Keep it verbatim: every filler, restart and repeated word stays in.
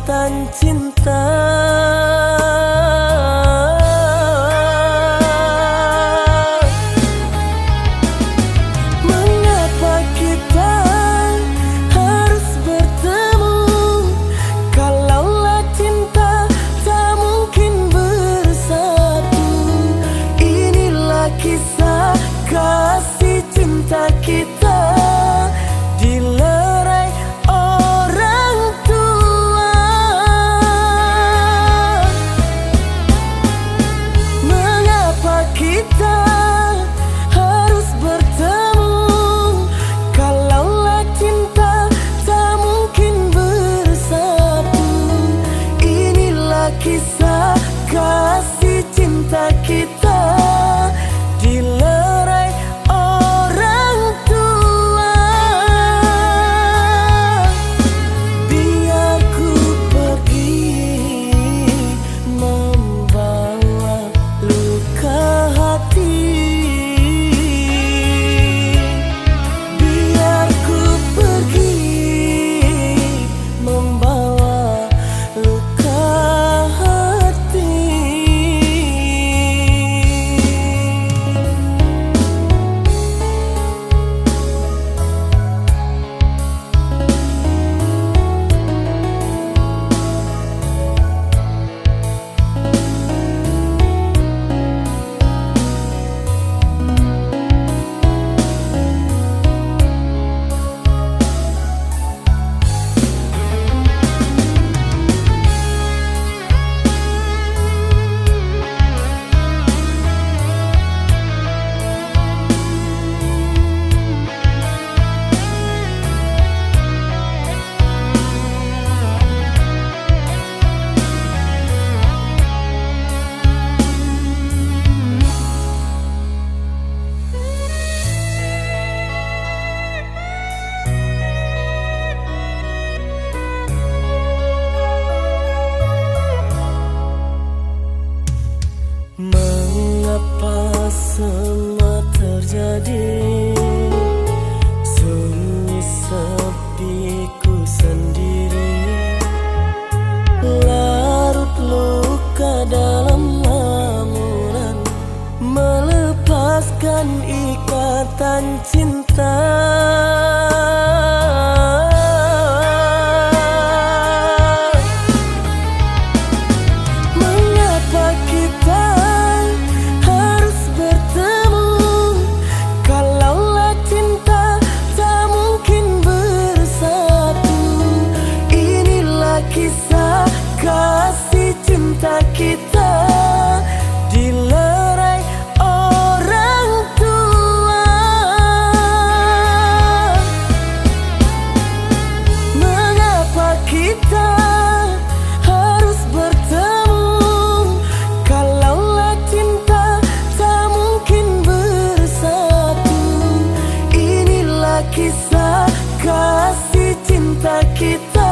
Tan cinta. Mengapa kita harus bertemu? Kalaulah cinta tak mungkin bersatu. Inilah kisah kasih cinta kita dilerai orang tua. Mengapa kita harus bertemu? Kalaulah cinta tak mungkin bersatu. Inilah kisah kasih cinta kita dilerai orang tua. Biar ku pergi membawa luka hati. Biar ku pergi membawa luka hati. Mengapa semua terjadi? Sunyi sepi ku sendiri, larut luka dalam lamunan, melepaskan ikatan cinta. Mengapa kita harus bertemu? Kalaulah cinta tak mungkin bersatu. Inilah kisah kasih cinta kita dilerai orang tua. Mengapa kita harus bertemu? Kalaulah cinta tak mungkin bersatu. Inilah kisah kasih cinta kita